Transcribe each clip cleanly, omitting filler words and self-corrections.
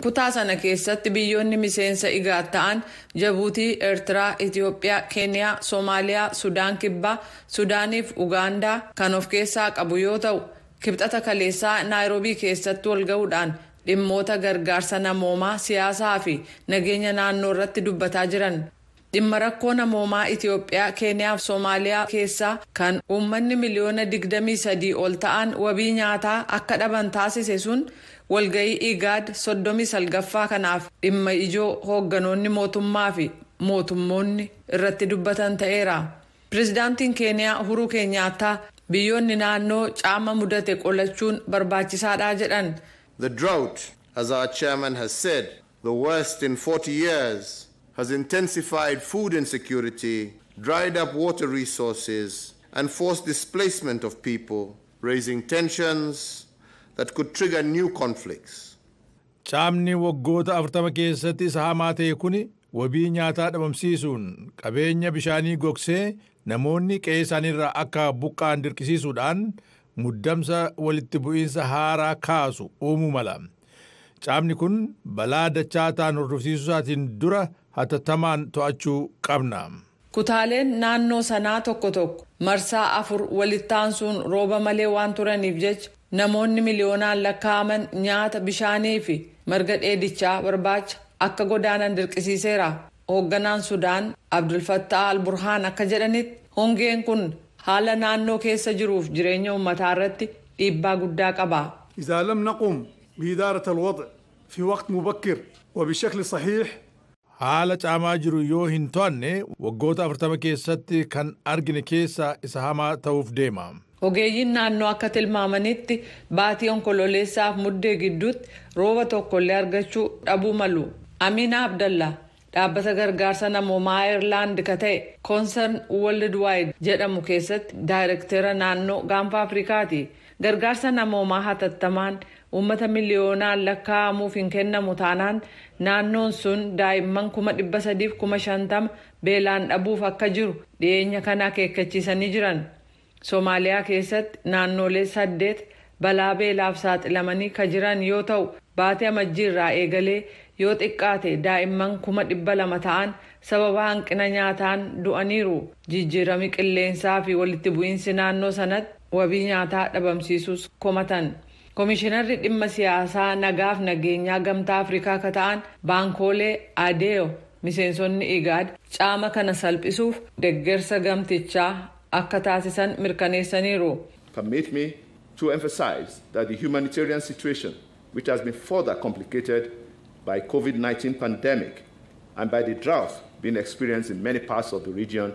Kutaa sana keessatti biyyoonni miseensa IGAD ta'an Jabuutii, Eertiraa, Itiyoophiyaa, Keeniyaa, Soomaaliyaa, Sudaan Kibbaa, Sudaaniif Ugaandaa kan of keessaa qabu yoo ta'u, Kibxata kaleessaa Naayiroobii keessatti walga'uudhaan dhimmoota gargaarsa namoomaa, siyaasaa fi nageenya naannoo irratti dubbataa jiran. Dhimma rakkoo namoomaa Itiyoophiyaa, Keeniyaa fi Soomaaliyaa keessaa kan uummanni miliyoona 23 ol ta'an wabii nyaataa akka dhaban taasise sun walga'ii IGAD 39ffaa kanaaf dhimma ijoo hoogganoonni mootummaa fi mootummoonni irratti dubbatan ta'eera. Pireezidaantiin Keeniyaa Uhuruu Keenyaattaa biyyoonni naannoo caama mudate qolachuun barbaachisaadha jedhan. The drought, as our chairman has said, the worst in 40 years, has intensified food insecurity, dried up water resources, and forced displacement of people, raising tensions that could trigger new conflicts. Caamni waggoota 40 keessatti isa hamaa ta'e kun wabii nyaataa dhabamsiisuun, qabeenya bishaanii gogsee, namoonni qe'ee isaaniirraa akka buqqa'an dirqisiisuudhaan muddamsa walitti bu'iinsa haaraa kaasu uumuu mala. Caamni kun balaa dachaa ta'an hordofsiisuu isaatiin dura hatattamaan to'achuu qabna. Kutaaleen naannoo sanaa tokko tokko marsaa afur walitti aansuun rooba malee waan turaniif jecha namoonni miliyoonaan lakkaa'aman nyaata, bishaanii fi marga dheedichaa barbaacha akka godaanan dirqisiiseera. Hoogganaan Sudaan Abdulfattaa Al-Burhaan akka jedhanitti, hongeen kun haala naannoo keessa jiruuf jireenya uummataa irratti dhiibbaa guddaa qaba. إذا لم نقم بإدارة الوضع في وقت مبكر وبشكل صحيح، Haala caamaa jiru yoo hin to'anne, waggoota 40 keessatti kan argine keessaa isa hamaa ta'uuf deema. Ogeeyyiin naannoo akka tilmaamanitti, baatii Onkololeessaaf Muddee gidduutti rooba tokkollee argachuu dhabuu malu. Amina Abdallah dhaabbata gargaarsa namoomaa Ayirlaand ka ta'e Concern Worldwide jedhamu keessatti daayirektera naannoo Gaanfa Afrikaati. Gargaarsa namoomaa hatattamaan uummata miliyoonaan lakkaa'amuuf hin kennamu taanaan, naannoon sun daa'imman 350,000 beelaan dhabuuf akka jiru dhiyeenya kana akeekkachiisanii jiran. Soomaaliyaa keessatti naannolee saddeet balaa beelaaf saaxilamanii ka jiran yoo ta'u, baatii Amajjiirraa eegalee yoo xiqqaate daa'imman 200,000 ta'an sababa hanqina nyaataan du'aniiru. Jijjiirami qilleensaa fi walitti bu'iinsi naannoo sanatti wabii nyaataa dhabamsiisuus komatan. Komishinarri dhimma siyaasaa, nagaaf nageenyaa Gamtaa Afrikaa ka ta'an Baankoolee Adeeyo miseensonni IGAD caama kana salphisuuf deggersa gamtichaa akka taasisan mirkaneessaniiru. Permit me to emphasize that the humanitarian situation, which has been further complicated by COVID-19 pandemic and by the drought being experienced in many parts of the region,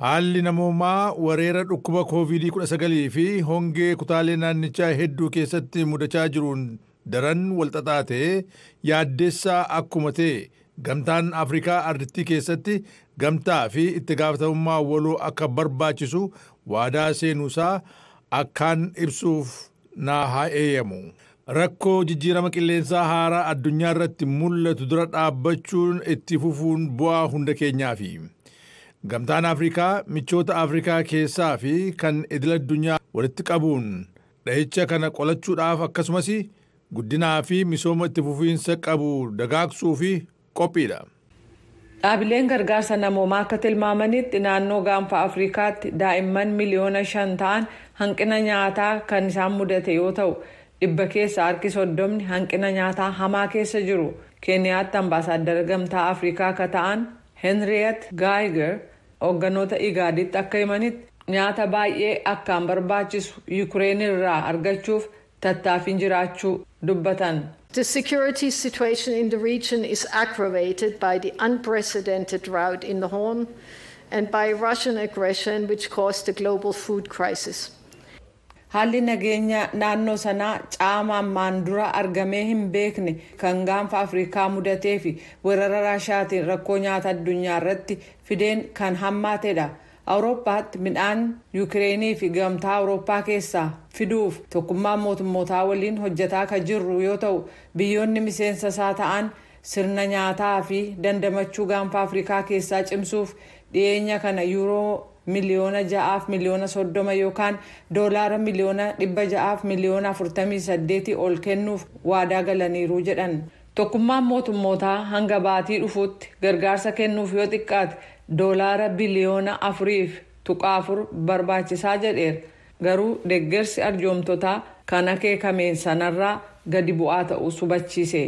Haalli namoomaa weerara dhukkuba Kooviidii-19 fi hongee kutaalee naannichaa hedduu keessatti mudachaa jiruun daran walxaxaa ta'ee yaaddessaa akkuma ta'e, Gamtaan Afrikaa ardittii keessatti gamtaa fi itti gaafatamummaa waloo akka barbaachisu waadaa seenuusaa akkaan ibsuuf naa haa eeyyamu. Rakkoo jijjiirama qilleensaa haaraa addunyaa irratti mul'atu dura dhaabbachuun itti fufuun bu'aa hunda keenyaafi. Gamtaan Afrikaa michoota Afrikaa keessaa fi kan idil addunyaa walitti qabuun dhahicha kana qolachuudhaaf, akkasumas guddinaa fi misooma itti fufiinsa qabu dagaagsuu fi qophiidha. Dhaabileen gargaarsa namoomaa akka tilmaamanitti, naannoo Gaanfa Afrikaatti daa'imman miliyoona 5 ta'an hanqina nyaataa kan isaan mudate yoo ta'u, dhibba keessa harki 30 hanqina nyaataa hamaa keessa jiru. Keeniyaatti ambaasaaddara Gamtaa Afrikaa akka ta'an Henriette Geiger hoogganoota Igaaditti akka himanitti, nyaata baay'ee akkaan barbaachisu Yukureen irraa argachuuf tattaaffiin jiraachuu dubbatan. The security situation in the region is aggravated by the unprecedented drought in the Horn and by Russian aggression, which caused the global food crisis. Haalli nageenya naannoo sanaa caama ammaan dura argamee hin beekne kan Gaanfa Afrikaa mudatee fi weerara Raashaatiin rakkoo nyaata addunyaa irratti fideen kan hammaatedha. Awurooppaatti midhaan Yuukireenii fi Gamtaa Awurooppaa keessaa fiduuf Tokkummaa Mootummootaa waliin hojjetaa kan jirru yoo ta'u, biyyoonni miseensa isaa ta'an sirna nyaataa fi dandamachuu Gaanfa Afrikaa keessaa cimsuuf dhiyeenya kana yuuroo 6,030,000 yookaan doolaara 648,000,000 ol kennuuf waadaa galaniiru jedhan. Tokkummaan mootummootaa hanga baatii dhufuutti gargaarsa kennuuf yoo xiqqaate doolaara biliyoona 4.4 barbaachisaa jedheera. Garuu deeggarsi arjoomtotaa kan akeekameen sanarraa gadi bu'aa ta'uu hubachiise.